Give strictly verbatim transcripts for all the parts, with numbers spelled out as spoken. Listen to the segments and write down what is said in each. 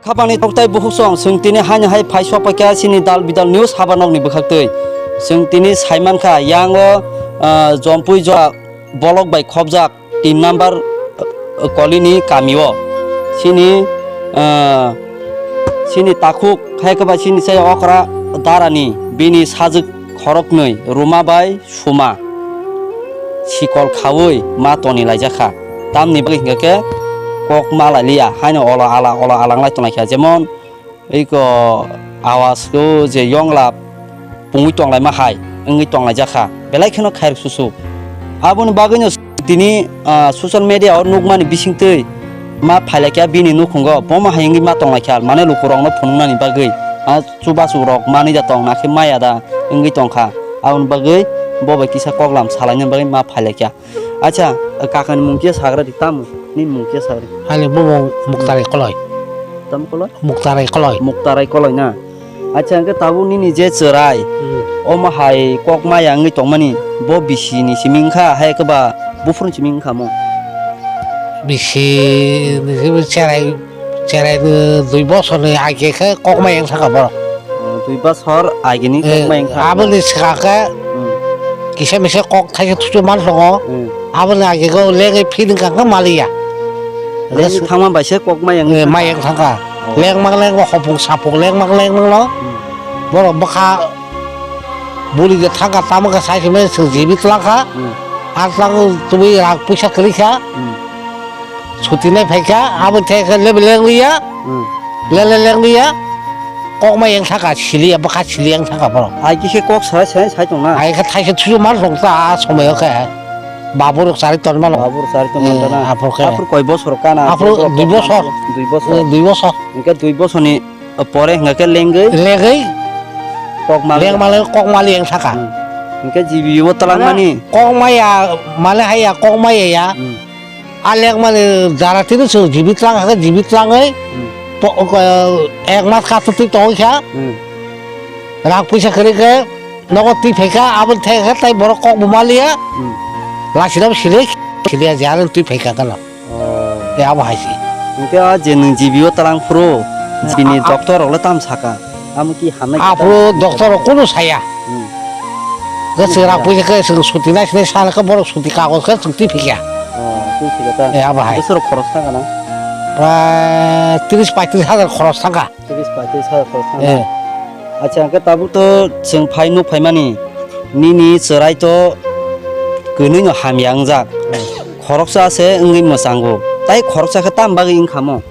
Khapangni toktai bukhuk song, chwng tini haino hai phai sokpaikha chini dal bidal news habanokni bwkhaktwi. Chwng tini saimankha, yango, ah, Jompui jora bolok bai khopjak tin number, ah, kolini kamio. Chini, ah, chini takhuk, hai khe ba chini chaya okra darani, bini sajwk khoroknwi Ruma bai Suma sikol khaui ma toni laijak kha. Tamni bagwi hingkha khe kok ma lai liya, haino olo ala, olo ala wng lai tong lai kha. Jemon, iko awas ko je yongla pungwi tong lai ma hai, wngwi tong lai jak kha. Belai kheno khairok susu. Aboni bagwino tini, ah, social media o nukmani bisingtwi ma phai lai kha bini nukhungo, bo ma hai wngwi ma tong lai kha, mane lukurokno phunuknani bagwi. Ah, chubachu rok manwi da tong, nakhe maya da wngwi tong kha. Aboni bagwi bo bai kisa koklam salaina bagwi ma phai lai kha. Acha, kakani mung khe sagra di, tamo? Nini mung khe sagra. Ani bumung Muktarai Koloi. Tamo Koloi? Muktarai Koloi. Muktarai Koloi na? Acha, hwnkhe tabuk nini je chwrai, hmm, omo hai kok maya wngwi tongmani, bo bisi ni simi wngkha, hai khe ba buphuru ni simi wngkha mo? Bisi ni simi cherai Cherai ni dui bosor ni age khe kok mai wng sakha borok. Oh, dui bosor age ni kok mai wng kha. Eh, aboni swkang khe, hmm, kisa misa kok thaisa thusu man tongo. Hmm. Aboni age khe lengwi feeling kang khe maliya. Lengwi thangma bai se kok mai wng, eh, kha. Mai wng thangkha. Oh. Lengma lengma hopung sapung lengma lengma no. Hmm. Borok bwkha buli de thangkha tamo khe sai simi swng jibi twlang kha. Hmm. Ar twlang tubui rang puisa kwrwi kha. Hmm. Sutinai phaikha, abo thai khe lebe lengliya, hmm, lele lengliya, kok ma yang thaka, siliya, bwkha siliya yang thaka borok. Ai khe kok sarai sarai sai tongna? Ai khe thaisa thusu mar rok ta, a somoyo khe. Babu rok sari ton mano. Babu rok sari ton mano na? Eh, aphuru khe. Aphuru koi bosor kana? Aphuru dui bosor. Dui bosor. Eh, dui bosor. Hingke dui bosor ni pore hingke lengwi? Lengwi. Kok mali? Leng mali, kok mali yang thaka. Hmm. Hingke jibi o twlang mani? Kok maya, mali haya, kok maya ya. Hmm. A lengmani jara tini chwng jibi twlang hakhe jibi twlangwi, hmm, po-, o, ek mas kathwtwi tongwi kha. Hmm. Rang puisa kwrwi khe nogo twi phai kha, aboni thai khe tai borok kok bo maliya. Hmm. Lachirok sili, siliya je ano twi phai kha gana. Oh. Tei abo hai se. Hwnkhe o je nwng jibi o twlang phuru, jibini a, a, doctor rok le tamo saka? Amo ki hamnai khe aphuru tamo? Doctor rok kunu saya. Hmm. Khe chwng rang puisa khe chwng suti nai sinai sana khe borok suti kagoj khe chwng twi phikya. Oh, twi phikya ta? Eh, abo hai. Bwswk rok khoros thangkha na? Prai tris paitris hajar khoros thangkha. Tris paitris hajar khoros thangkha. Eh. Acha, hwnkhe tabuk to chwng phai nuk phaimani. Nini chwrai to kwnwi no hamya wngjak. Eh. Khoroksa se wngwi mwchango. Tai khoroksa khe tam bagwi wngkha mo?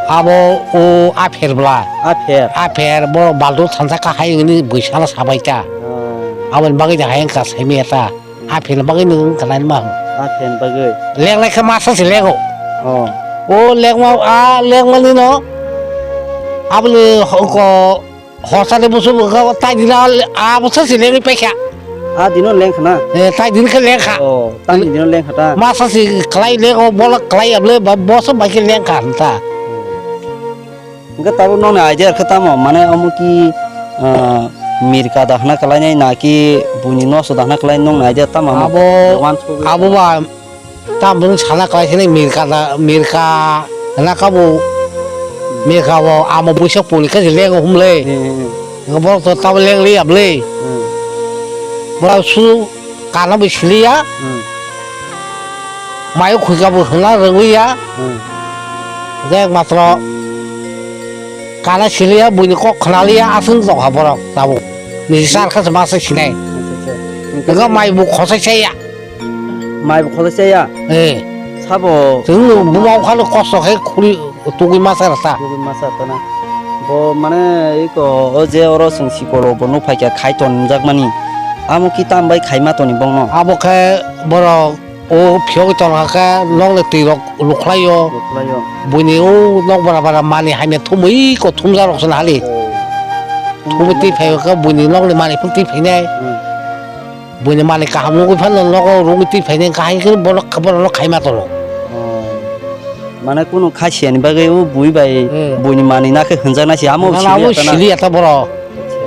Abo o apher bla. Apher? Apher, bo baldu thansa kahai hwnwi bwsala sabai ta. Oh. Aboni bagwi da hai wngkha saimaya ta. Hmm. Apher bagwi nwng wngkha nai ma. Apher bagwi? Lenglai khe masa se lego. Oh. O lengma, a lengmani no aboni hoko Horsani busu bwkha o tai dina a bwsa si lengwi paikha. A dino lengkha na? Eh, tai din khe lengkha. Oh, tai dino lengkha ta? Masa si khlai lengo, bola khlai able, ba bosa bai khe lengkha ta. Hwnkhe tabuk nokni idea khe tamo, mane omo ki, ah, mirka dahna khlainai na ki buini noso dahna khlai nokni idea tamo? Abo, abo ba Tam bwrwng sana kwlai sini mirka da, mirka hwnka bo, mirka bo amo buisa puni khe lengo humle. Hmm, hmm, hmm. Borok to tamo leng liya bwle. Hmm. Borok su kana bo siliya. Hmm. Mayo khuika bo hwnna rwngliya. Hmm. Hwnkhe matro kana siliya, buini kok khwnaliya, aswk tongkha borok tabuk. Niji char khe se masa sinai. Acha, acha. Hwnkhe mai bo khosai saya. Mai bo khosai chaya? Eh. Sabo? Chwng buma okhano kosto khe khuri tugui masa rasa. Tugui masa rasa na. Bo mane iko o je oro chwng sikolo bo nuk phaikha khai tonjakmani. Amo ki tam bai khai ma toni bongno? Abo khe borok o phiyogwi tongkha khe nokni twi rok lukhlaio. Lukhlaio. Buini o nok bara bara mani hamya thumwi ko thumjak rok se hali. Oh. Thumwi twi phai khe buini nokni mani phun twi phainai. Hmm. Buini mani kaham nugwi phano nogo rungwi twi phainai, kaham khe borok, borokno khaima tono. Oh. Mane kunu khasiyani bagwi o bui bai, hmm, buini mani nakhe hwnjaknai se amo siliya ta na? Siliya ta borok. Acha.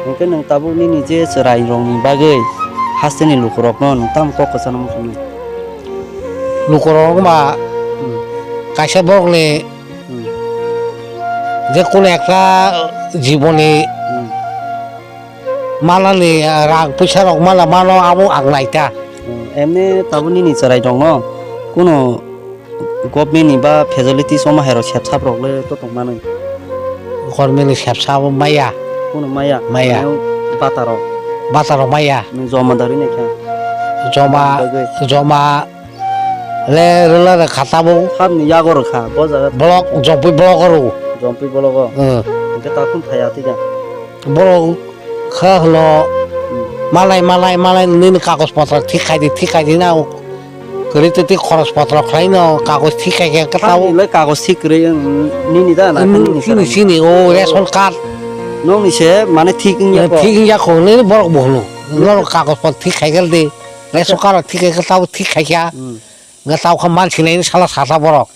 Hwnkhe nwng tabuk nini je chwrai rokni bagwi hasteni lukurokno nwng tamo kok kwchangma phunuknai? Lukurok wngma, hmm, kaisa borokni, hmm, Je kono ekta jiboni Hmm. manani, ah, rang puisa rok mana mano abo ang naita. Hmm, emni tabuk nini chwrai rokno kuno government ni ba facilities omo hai rok sepsap rok le to tong mani. Government ni sepsap maya. Kuno maya. Maya. Mane bata rok. Bata rok maya. Nwng joma dari ne kha. Joma, Bagwi. Joma le rwla rw kha tabuk. Habni yago rw kha, bo jaga. Block, Jompi block o rw. Jompi block o. Hmm. Hwnkhe takhum phaiya twi kha. Borok kha hwno Hmm. malai, malai, malai nini kagoj potro thik khai di, thik khai di na. Kwrwi twi twi khoros potro khlai no kagoj thik khai khe kwtao. Habni le kagoj thik kwrwi, hmm, nini da na Nini, nini chini, chwrai. Chini, o ration card. Nokni se mane thik wngya kho. Thik wngya kho, nini borok bo hwno. Hmm. Norok kagoj potro thik khai khe di. Ration card rok thik khai khe tabuk thik khai kha. Hmm. Hwnkhe tabuk kha mansinai sala sata borok.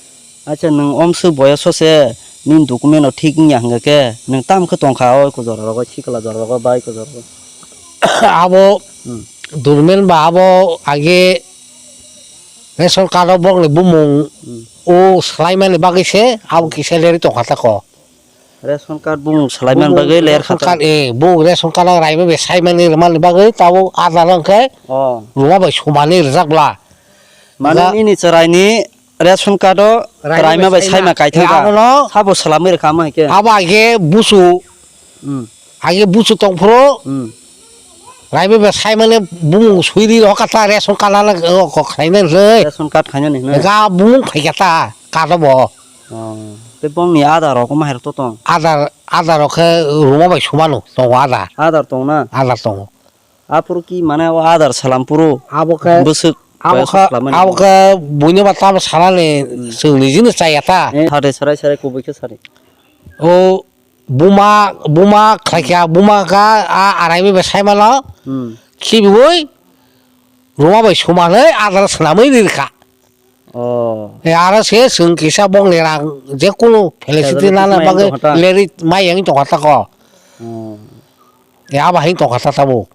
Acha, nwng omswk boyoso se nini document rok thik wngya hwnkhe khe nwng tamo khe tongkha o eko jora rogo, sikla jora rogo, bai eko jora rogo? Abo Hmm. Document ba abo age ration card o borokni bumung Hmm. o swlaimani bagwi se abo kisa lerwi tongkha tako. Ration card bumung swlaiman Bumung bagwi ler ration khata. Card, eh, bumung ration card o raima bai saimani rwmani bagwi tabuk Aadhaar hwnkhe Oh. Ruma bai sumani rijak bla. Mane Ga- nini chwraini ration card o Raima raima bai bai saima saima. Kaithang Eh, ka. Abono Sabo swlamwi rwkha mo hai khe. Abo age busu, Hmm. Age busu tongphuru. Hmm. Raima bai saimani bumung suidi rokha ta ration card ana, oh, kok khaina le. Ration card khaina ni hwnwi. Ga bumung phaikha ta card o bo. Oh, tei bongni Aadhaar rok omo hai rok to tong? Aadhaar, Aadhaar rok khe Ruma bai sumano tongo Aadhaar. Aadhaar tong na? Aadhaar tongo. Aphuru ki mane o Aadhaar salam phuru Abo khe, bwswk abo khe, swlamani abo khe buino ba tamo sanani Hmm. Chwng nijino chaya ta. Eh, sade sarai sarai kubui khe sade. O buma, buma khlaikha, buma kha a araimi bai saimano Hmm. khibiui Ruma bai sumanwi Aadhaar swnamwi rirkha. Oh. E, aro se chwng kisa bongni rang je kunu felicity Felicity nana mai bagwi tongkha ta. Leri mai yang tongkha ta ko. Oh. E, abo hai tongkha ta tabuk.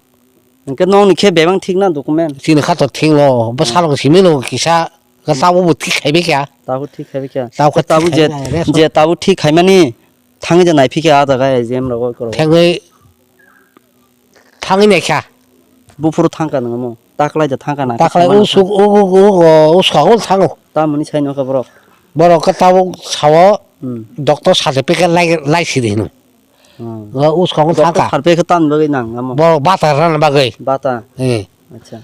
Hwnkhe nokni khe bebak thik na document? Chini kha to thik no, bo Hmm. salong simi no kisa, ka tabuk bo thik khai bai kha. Tabuk thik khai bai kha. Tabuk Tabuk thik je, khai bai kha. Je tabuk thik khaimani thangwi je nai phi kha a jaga A G M rogo korok. Thangwi Thangwi naikha. Buphuru thangkha nang omo. Taklai da thangkha na. Taklai usuk, u, u, u, u, uskango thango. Tamoni sai nokha borok. Borok khe tabuk sao Hmm. Doctor certificate lai, lai sidi hino. Hmm. Ga uskango Doctor thangkha. Certificate tan bagwi nang omo. Borok bata rana bagwi. Bata. Eh. Acha.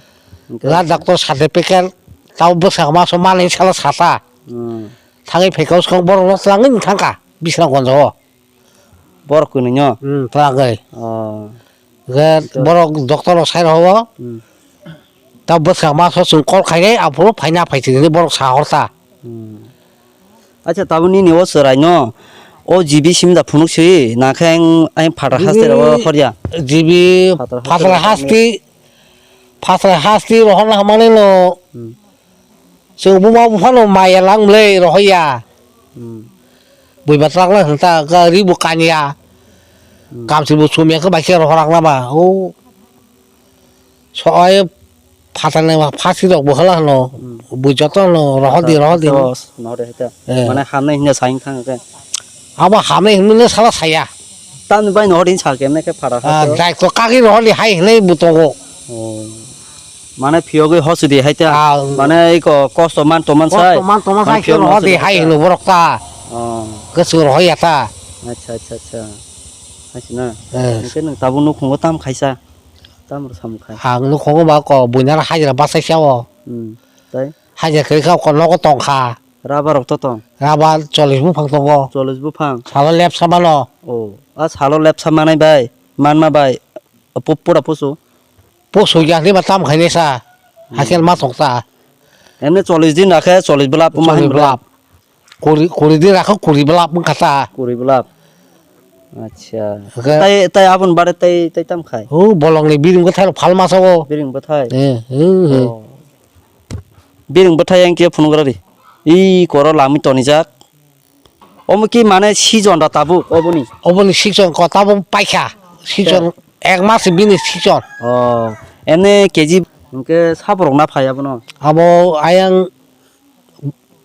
Ga doctor certificate tau bwskango maso manwi sala sata. Hmm. Thangwi phaikha uskang borok no twlangwi thangkha. Bisna gonjo. Borok kwnwi no? Hmm, twlagwi. Oh. Hwnkhe Doctor. Borok doctor rok sai rw o. Hmm. Ta bwswk ma so chwng call khainai, aphuru phaina phaising hinwi borok sa horta. Hmm. Acha, tabuk nini o chwrai no, o G B sim da phunuk swi, nakhe ang, ang phatar G B, haste rw o horya. G B phatar haste phatar rw o haste, phatar haste rohorna hamani no. Hmm. Chwng buma buphano maya lang mlei rohoya. Hmm. Buiba twlangna hwnta ga ri bo kanya. Hmm. Kamsi bo sumya khe bai khe rohorakna ba. O so ai phatarni ma phasi rok bo hala hwno. Hmm. Bui joto hwno rohor di, rohor di. Phata rohor di. Hwno de hita. Eh. Mane hamnai hwnna saing thang khe. Abo hamnai hwnmano sala saya. Tamni bai no hor din sa kemne khe phara Ah, ha to. Dai to kagwi rohor di hai hwnwi bo tongo. Oh. Mane phiyogwi hosi di hai ta. Ah. Mane iko kosto man to man sai. Kosto man to man Mane sai phiyogwi rohor hosi di di hai hai ta. Hwnwi borok ta. Oh. Kwchwng rohor ya ta. Acha, acha, acha. Hai sina. Eh. Hwnkhe nwng tabuk nukhungo tam khaisa. Tam rw samung khai. Ang nukhungo ba ko buinar hajira bachai sao. Hmm. Tai? Hajira khe kha ko nogo tong kha. Rubber rok to tong? Rubber chollish buphang tongo. Chollish buphang? Salo lepsa mano. Oh, a salo lepsa manai bai, manma bai, pu-, pura pusu? Pusu ya ni ba tam khainai sa. Hmm. Hakel ma tong ta. Emne chollish din rakhe, chollish belap, ma Chollish hai belap. Kuri, kuri din rakhe, kuri belap wngkha ta. Kuri belap. Acha. Oke. Tai, tai aboni bare tai, tai tam khai? Oh, bolongni biring bwthai rok phalma sao. Biring bwthai? Eh, eh, eh. Oh. Biring bwthai ang khe phunuk rari. Ih, koro lamwi tonijak. Omo ki mane season da tabuk oboni? Oboni season ko tabuk paikha. Season Te- ek mas bini season. Oh, ene K G hwnkhe saborok na phai abono? Abo ayang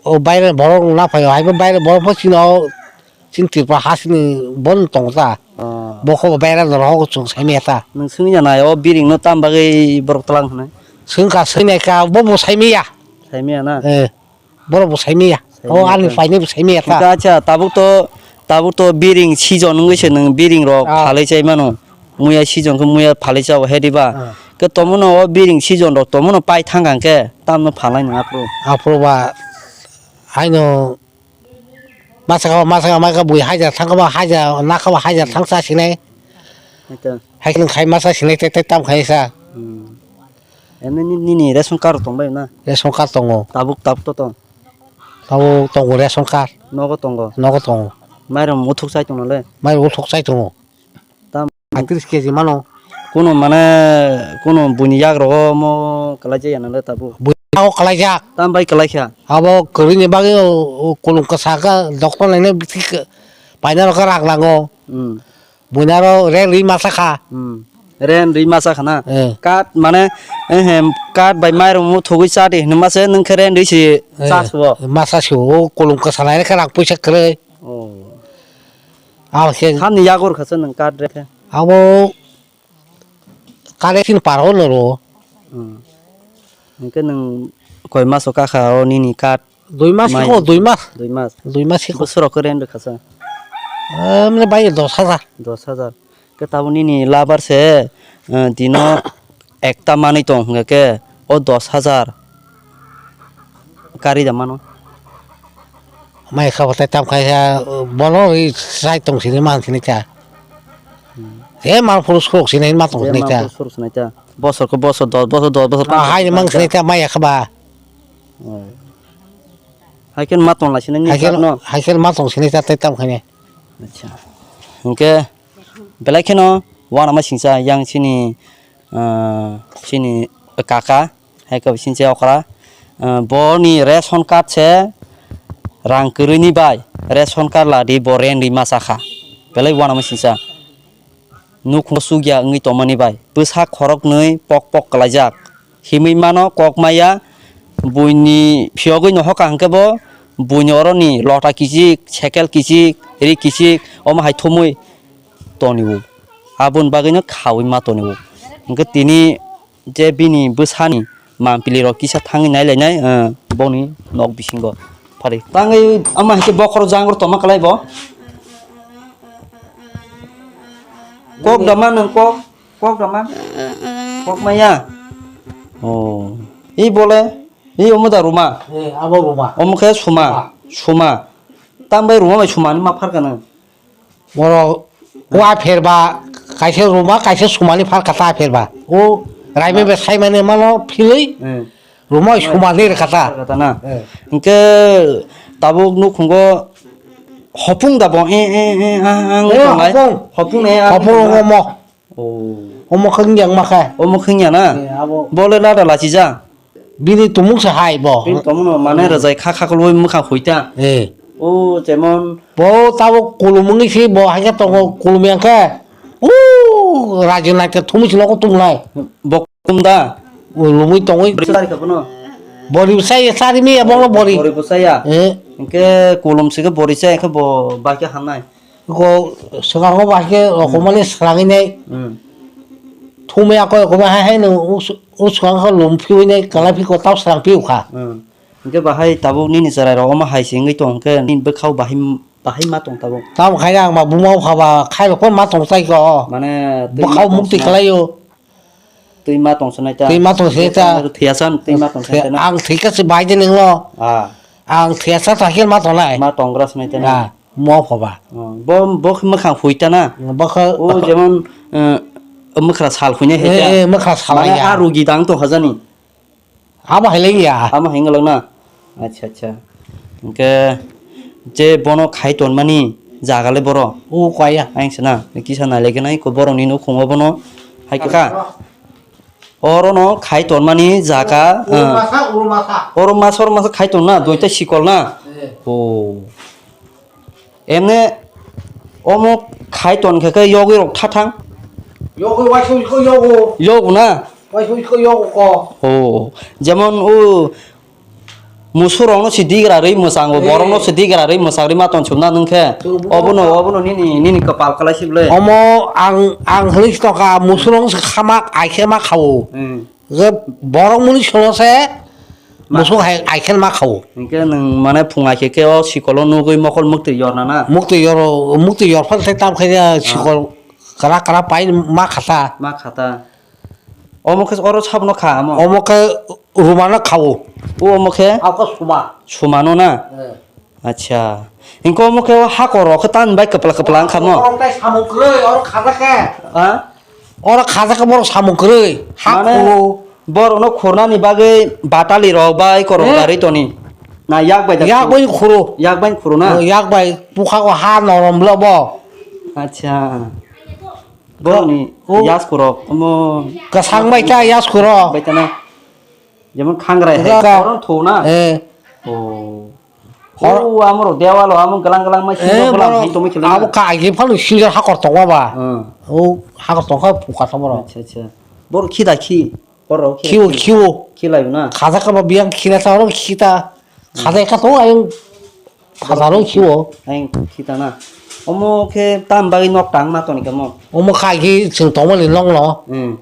o baire borok na phai, haibo baire borok bo chino Chini Tripura ha sini bon tongo ta. Oh. Bo kho bera norok chwng saimaya ta. Nwng swngya nai o biring no tam bagwi borok tlang hwnwi. Swngkha swinai ka bo bo saimaya. Saimaya na? Eh. Borok bo saimaya. O ani paini bo saimaya ta. Acha tabuk to, tabuk to biring season wngwi se nwng biring rok phalwi chai mano. Muya season khe muya phalwi chao he diba. Ah. Ke tomono o biring season rok tomono pai thang khe tamno phalai nang aphuru. Aphuru ba haino Masa kha, masa kha, mai kha bui hajar thang kha ba, hajar na kha ba, hajar thang sa sinai. Ito. Hai khe khai masa sinai te, te tam khai sa. Hmm. Emni ni, nini ration card tong bai na? Ration card tongo. Tabuk, tabuk to tong. Tabuk tongo ration card. Nogo tongo. Nogo tongo. Mairum uthuk chai tong le? Mairum uthuk chai tongo. Tam. Atris keji mano. Kuno mane, kuno buini yak rogo mo kalai jaya nang le tabuk. Buini yago kalai jak. Tam bai kalai kha. Abo kwrwini bagwi o, o kolom kwsa kha, doctor naina bithi kha, paina rok kha rak nango. Hmm. Buini aro ren rwi masa kha. Hmm. Ren rwi masa kha na. Eh. Card mane, eh, hem, card bai mairum thugwi cha di hinma se nwng khe ren rwi si. Eh, chas bo. Masa si o kolom kwsa naina kha rak puisa kwrwi. Oh. Abo khe. Hamni yago rwkha se nwng card re khe. Abo card sini par o no ro. Hmm. Hingke nwng koi maso kakha o nini card? Dui mas mai ko, dui mas. Dui mas. Dui mas ko. Bosoro khe ren rwkha sa? Eh, mane bai dos hajar. Dos hajar. Ke tabuk nini labar se, eh, dino ekta manwi tong hingke o dos hajar. Kari da mano. Mai kha batai tam khai ya, bono ri sai tong sini man sini cha. Hmm. E mal phuru sok sini ma tong sini cha. Bosor ko bosor dos bosor dos bosor. Ah, hai mang sini cha mai kha ba. Oh. Hai ken ma tong la sini ni no. Hai ken ma tong sini cha tai tam khai ne. Acha. Hingke belai kheno wana ma singsa yang sini, ah, sini kaka. Hai khe bising se okra, ah, bo ni ration card se rang kwrwi ni bai ration card la di bo ren ri masa kha. Belai uanama singsa. Nukhung sugya wngwi tongmani bai bwsa khoroknwi pok pok kwlaijak. Himwi mano kok maya buini phiyogwi no hoka hwnkhe bo buini oro ni lota kichik, sekel kichik, ri kichik omo hai thumwi tonio. Aboni bagwino khawi ma tonio. Hwnkhe tini je bini bwsani mampili rok kisa thangwi nai lainai, eh, boni nok bisingo phari. Tangwi ama hai khe bokhorok jang rok tongma kwlai bo. Kok da ma nwng kok, kok da ma. Kok maya. Oh. I bole, i omo da ruma. Eh, abo ruma. Omo khe suma, suma. Tambai ruma bai sumani ma pharka nwng. Borok o apher ba kaisa ruma kaisa sumani pharkha ta apher ba. O raimai bai saimani mano philwi ruma sumani rwkha ta. Rwkha ta na? Eh. Hwnkhe tabuk nukhungo hopung da bo e, e, e, ang, ang tongnai. Hopung. Hopung ne, ang hopung tongnai. Omo. Oh. Omo khwng yang ma khe. Omo khwng ya na? Eh, abo. Bo le lada lachija. Bini tumung se hai bo. Bini tumung no mane rwjai kha kha koloi mwkhang huita. Eh. O jemon. Bo tabuk kulumungni se bo hai khe tongo kulum yang khe. O raji nai khe thumui se nogo tung nai. Bo kum da. Kulumui tongoi. Bori bwsai kha bono. Bori bwsai ya sari mi ya bono bori. Bori bwsai ya. Eh. Hingke kulum se khe bori sai khe bo bai khe hamnai. Ko swkango ba khe rw-, hmm, rwkmani swrangwi nai. Hmm. Thumwi ako rwkmani hai hai no us-, uswkang khe lum phiwi nai kwlai phi ko tau swrang phiu kha. Hmm. Hwnkhe bahai tabuk nini chwrai rok omo hai se wngwi tong khe nini bwkhao bahai, bahai ma tong tabuk. Tamo khai ang ba buma bupha ba khai rok ma tong chai ko. Mane twi bwkhao ma tong mukti swna. Kwlaio. Twi ma tong sanai ta. Twi ma tong sanai ta. Thwi asa twi ma tong sanai ta na. Ang thwi kha se bai de nang lo. Ah. Ang thwi asa ta khe ma tong nai. Ma tong gra sanai ta na. Ah, mo pho ba. Oh, bo, bo khe mwkhang hui ta na. Bo khe o jemon, eh, mwkhra sal huine he ta. Eh, eh, mwkhra sal ya. Mane a rugi dang to hajani. Abo hai lai ya. Amo hai wng na. Acha, acha. Hwnkhe je bono khai tonmani jaga le boro. O kaya. Ayang sana kisa nai leke nai ko boroni nukhungo bono hai kha. Oro no khai tonmani jaga, oro ah, masa, oro masa. Oro masa, oro masa khai ton na, doita sikol na. Eh. O. Emne omo khai ton khe khe yogwi rok thathang. Yogwi waisuk ko yogo. Yogo na? Waisuk ko yogo ko. O, jemon o Musurokno se digra rwi mwchango, eh, borokno se digra rwi mwchang rwi ma tong chumna nwng khe. Chwng obono, obono nini, nini kwpal kwlai si bwle. Omo ang, ang hwnwi si tongkha, musurok se khama ai khe ma khawo. Hmm. Je borok muni sono se ma musuk hai ai khe ma khawo. Hinkhe nwng mane phung ai khe khe o sikolo nugwi mokol muktwi yorna na? Muktwi yoro, muktwi yor phan se tam khe ya, ah, sikol kara kara pai ma khata. Ma khata. Omo khe oro sabno kha amo? Omo khe rumano khawo. O omo khe? Ako suma. Sumano na? Eh. Acha. Hinkhe omo khe o hakor rok khe tamni bai kwpla kwpla wngkha mo? Oro tei samung kwrwi, oro khajak khe. Ha? Oro khajak khe borok samung kwrwi. Ha. Mane khuro. Borokno khurnani bagwi batali rok bai korok, eh, gari toni. Na yak bai da khuro? Yak bai khuro. Yak bai khuro na? Oh, yak bai bukha o ha norom bwla bo. Acha. Borokni, oh, yaskurok, omo kwchang bai ta yaskurok. Bai ta na. Jemon khangrai hai, kwchang. Koron thou na? Eh. Oh. Hor- oh, amoro dewalo, amo glang glang mai, eh, singo glang borok hai tongwi khwlai na? Abo kaigi phano sinjak hakor tongma ba. Hmm. Oh, hakor tongkha phuka tongma rok. Acha, acha. Borok khi da khi, borok khi. Khiwo, khiwo. Khilai na? Khajak kha ba biyang khina sa oro khita. Khajak kha to ayung phajaro khiwo. Ayung khita na. Omo khe tam bagwi nok tang ma toni kamo? Omo khai khe chwng tongmani nokno. Hmm.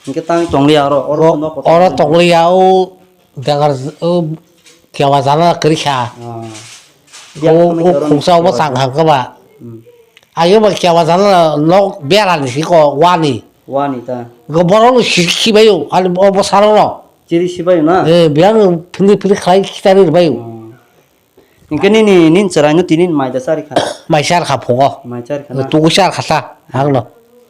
Hinkhe tang tongliya oro, oro o, nok oro tongliya o jagar o kewa jana kwrwi kha. Ah. O, o khungsa obo chang khang kha ba. Hmm. Ayo ba kewa jana nok berani siko wani. Wani ta. Go borok no si-, sibayo, ani bo, bo sarok no. Chiri sibayo na? Eh, biyang phili phili khlai khitari rwbayo. Hmm. Hinkhe nini, nini chwraino tini mai da chari kha? Mai char kha phungo. Mai chari kha na? Tugu char kha ta, ang no.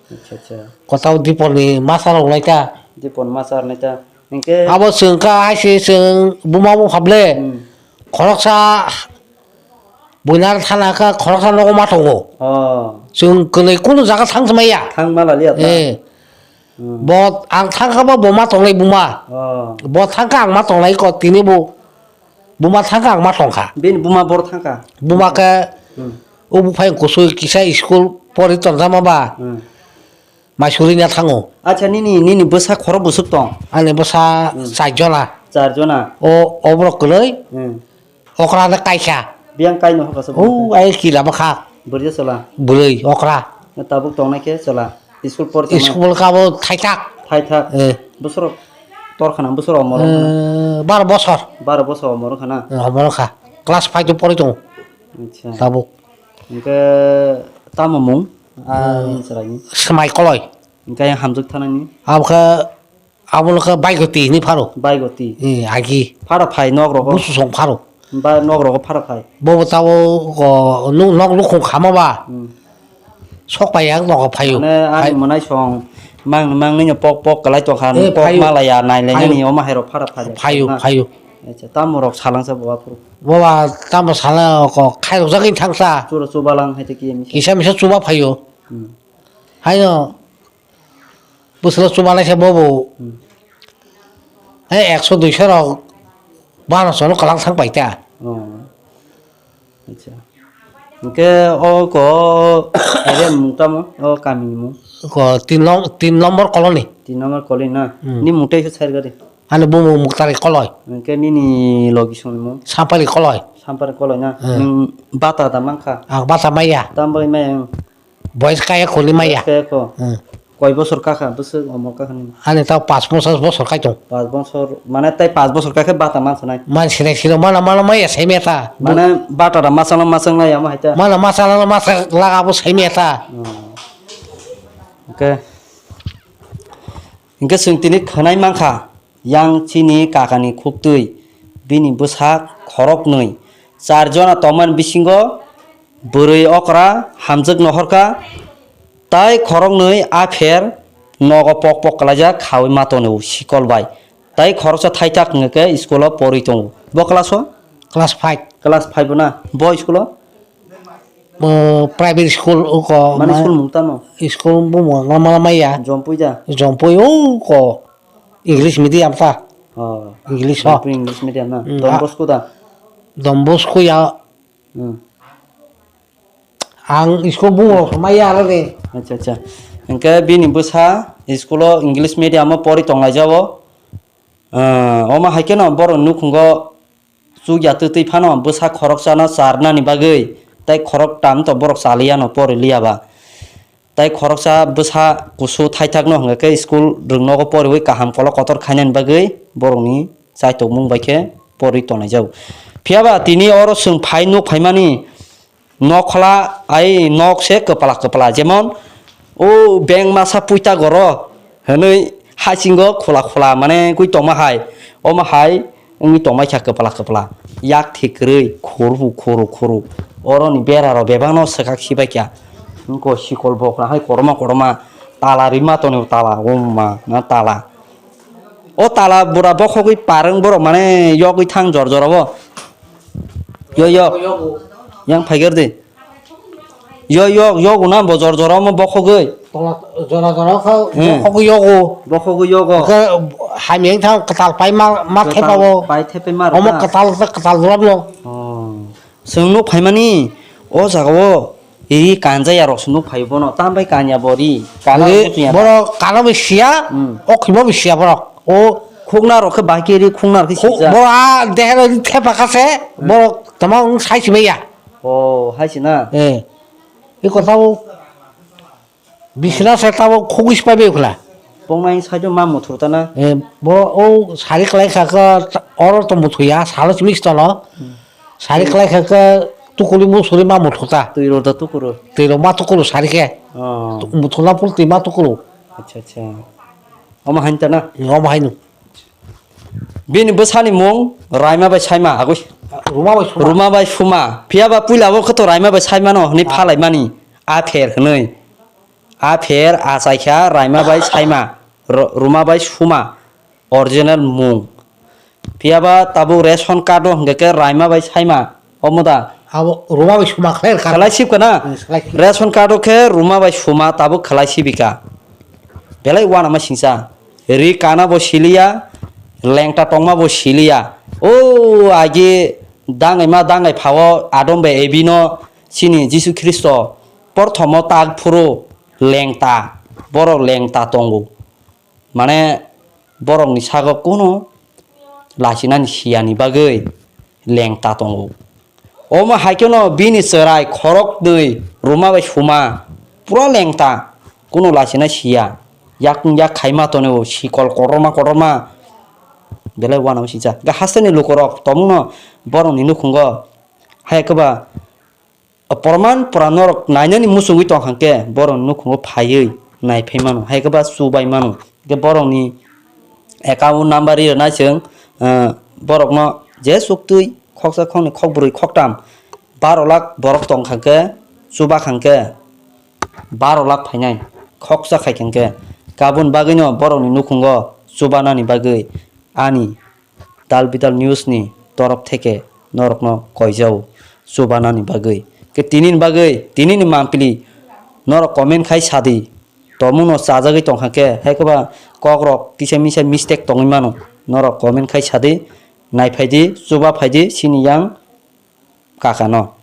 Acha, acha. Kotao Dipon ni masa rok nai ta. Dipon masa rok nai ta. Hinkhe abo chwng kha, hai se chwng buma bupha ble. Hmm. Khoroksa buinar thana kha, khoroksa nogo ma tongo. Oh. Chwng kwnwi kunu jaga thang maya. Thang mala liya ta. Eh. Hmm. Bo ang thang kha ba bo ma tongnai buma. Oh. Bo thang kha ang ma tongnai ko tini bo. Buma thangkha ang ma tongkha. Bini buma bor thangkha. Buma khe, hmm, o buphai kusui kisa school pori tonjama ba. Hmm. Mai suri na thango. Acha nini, nini bwsa khorok bwswk tong? Ani bwsa, hmm, char jona. Char jona. O, o borok kwrwi. Hmm. Okra na kaisa. Biyang kaino hokha sa. O, ai kila bwkha. Bwrwi chwla. Bwrwi okra. Tabuk tongnai khe chwla. School por tongma. School kabo thaithak. Thaithak. Eh. Bosor tor khana, bosor omor wngkha na? Eh, baro bosor. Baro bosor omor wngkha na? Eh, omor wngkha. Class five o pori tongo. Acha. Tabuk. Hinkhe tamo mung? Ah, hmm, chwraini. Swmai Koloi. Hinkhe hamjwk thanani? Abokhe Abo no khe Baigoti hinwi pharo. Baigoti. Eh, agi. Phara phai nok rogo. Busu song pharo. Ba nok rogo phara phai. Bobo tabo ko, nu-, nok nukhung khama ba. Hmm. Sok pai yang nogo phaio. Mane ani monai song mang, mang nini pok pok kalai tongkha, eh, pok phaio. Malaya nai lai nani, phaio. Oma hai rok phara phai. Phaio, na? Phaio. Acha, tamo rok salangsa bo aphuru. Boba tamo sala ko khairok jagwi thangsa. Chura chubalang hai te kiyam. Kisa misa chuba phaio. Hmm. Haino. Bwswla chubalai khe bobo. Hmm. He ekso duiso rok bana sono kwlang thang pai ta. Oh. Acha. Hinkhe o ko area mung tamo, o kami ni mung? Ko tin nom-, tin nombor colony. Tin nombor colony na? Hmm. Ni mung tei khe sar gari? Ani bumung Muktari Koloi. Hinkhe nini logi song ni mung? Sampari Koloi. Sampari Koloi na? Hmm. Nwng bata da mankha? Ang bata maya. Tam bai maya. Boys kaya kholi maya. Boys kaya kho. Hmm. Koi bosor kakha, bwswk omo kakha ni? Ani tao pas bosor, bosor kai tong. Pas bosor, mane tai pas bosor kakhe bata mansinai. Mansinai sino mana, mana maya sai meta. Mane bata da masala masang lai amo haita. Mana masala na masa laga bo sai meta. Oh. Okay. Hinkhe chwng tini khwnai mankha. Yang chini kakani khuktwi, bini bwsak khoroknwi, char jona tongmani bisingo bwrwi okra hamjwk nohorkha, tai khoroknwi apher nogo pok pok kwlaijak khaui ma tongo sikol bai, tai khoroksa thaithak wngkhe school o porwi tongo. Bo class o? Class five. Class five o na? Bo school o? Bo private school o ko mane ma-, school mung tamo? School bumung lama lama ya. Jompui da? Jompui o ko. English medium ta. Oh. English ho. English medium na. Hmm, Don ah. Bosco da? Don Bosco ya. Hmm. Ang school bungo maya aro de. Acha, acha. Hinkhe bini bwsa school o English medium o pori tonglai jao. Ah, omo hai kheno borok nukhungo chukya twtwi phano bwsa khoroksano charnani bagwi tei khoroktam to borok chaliyano pori liyaba. Tei khoroksa bwsa kusu thaithakno hwnkhe school rwngnogo poriwi kaham kolok kotor khainani bagwi borokni chaitokmung bai khe porwi tongnai jago. Phiyaba tini oro chwng phai nuk phaimani nokhola ai nok se kwpla kwpla, jemon o bank masa puita goro hwnwi hasingo khula khula mane gwi tongma hai, omo hai wngwi tongmai kha kwpla kwpla, yak thikrwi khuru khuru khuru, oroni bera rok bebak no swkak sibai kha, wngkha sikol bokra hai kotorma kotorma tala rima tonwi tala, umma na tala. O tala bura bokhogwi parwng borok mane yogwi thang jor jora bo. Yo, yo. Yang phaigar de. Yo, yo, yo, guna bo jor jora mo bokhogwi. Tola jora jora kha Hmm. bokhogwi yogo. Bokhogwi yogo. Ke hamyang thang kwtal pai ma, ma Kwtal thepa bo. pai thepe mar Omo ta. Kwtal, kwtal jora no. Oh. Chwng nuk phaimani o jaga o ri kanja ya rok se nuk phai bono. Tam bai kanya bo ri. Kana Ri, bo tuya. Borok kana bo siya, Hmm. o khima bo siya borok. O Khukna rok khe bahai khe ri khukna rok khe Khu-, sijak. Borok a dehe ri thepa kha se, Hmm. borok tama wng sai sima ya. Oh, hai se na? Eh. I kotha bo bisina se tabo khugui sipai bai khwla. Pongnai side o ma muthur ta na? Eh, bo o sari kwlai kha khe oro to muthuya, salo simi sitolo. Hmm. Sari kwlai kha khe tukuli musuri ma muthur ta. Twi ror da tukuro. Twi ror ma tukuro sari khe. Oh. Tu-, muthurna pul twi ma tukuro. Acha, acha. Omo hain ta na? Omo hainu. Bini bwsani mung Raima bai Saima. Agoi. Ruma bai Suma. Ruma bai Suma. Phiya ba puila bo khe to Raima bai Saima no hwnwi Ah. phalaimani. Apher hwnwi. Apher achaikha Raima bai Saima. Ro-, Ruma bai Suma. Original mung. Phiya ba tabuk ration card o hwnkhe khe Raima bai Saima. Omo da? Abo Ruma bai Suma khlai rwkha. Khlai sibkha na? Hmm, khlai sibkha. Ration card o khe Ruma bai Suma tabuk khlai sibika. Belai uanama singsa. Ri kana bo siliya, lengta tongma bo siliya. O agi dangaima dangai phao Adam bai Evi no chini Jisu Khristo porthomo tak phuru lengta, borok lengta tongo. Mane borokni sago kunu lachinani siyani bagwi lengta tongo. Omo hai kheno bini chwrai khoroknwi Ruma bai Suma pura lengta, kunu lachina siya. Yakung yak khaima tonwi o sikol kotorma kotorma belai uanama singcha. Ga hasteni lukorok tongmungno borokni nukhungo hai kwba O porman pora norok nainani muchungwi tongkha khe borokni nukhungo phaiwi naiphai mano, hai khe ba chubai mano. Hwnkhe borokni account number ri rwnai chwng, ah, borokno je chuktwi khoksa khoknwi khokbrwi khoktam baro lakh borok tongkha khe, chuba kha khe baro lakh phainai khoksa khai kha khe, kabun bagwino borokni nukhungo chubanani bagwi ani Dal Bidal News ni torop theke norokno koijao chubanani bagwi. Khe tinini bagwi, tinini mampli norok comment khai sadi. Tomungno chajagwi tongkha khe, hai kwba kokrok kisa misa mistake tongwi mano. Norok comment khai sadi, naiphaidi, chuba phaidi, sini yang kakano.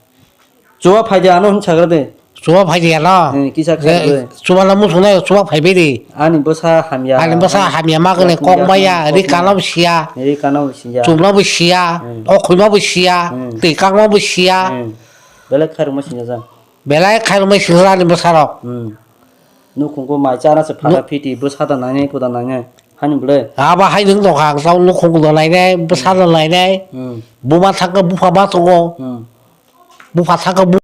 Chuba phaidi ano hwn sagra de. Chuba phaidi ano. Hmm, kisa Je, kisa de. Chuba na muchung nai, chuba phaibai di. Ani bwsa hamya. Ani bwsa hamya ma gane kok maya, ri kana bo siya. Ri kana bo siya. Chumna bo siya, Hmm. okhoi ma bo siya, Hmm. twi kang ma bo siya. Hmm. Belai khairok ma siya jang. Belai khairok ma siya ani bwsa rok. Hmm. Nukhungo mai chana se phata Nu- phiti bwsa da nangnai, kuda nangnai. Hani bwle. Aba hai nung tongkha, ang tau nukhung kuda nainai, bwsa da nainai. Hmm. Buma thangkha bupha ma tongo. Hmm. Bupha thangkha bu-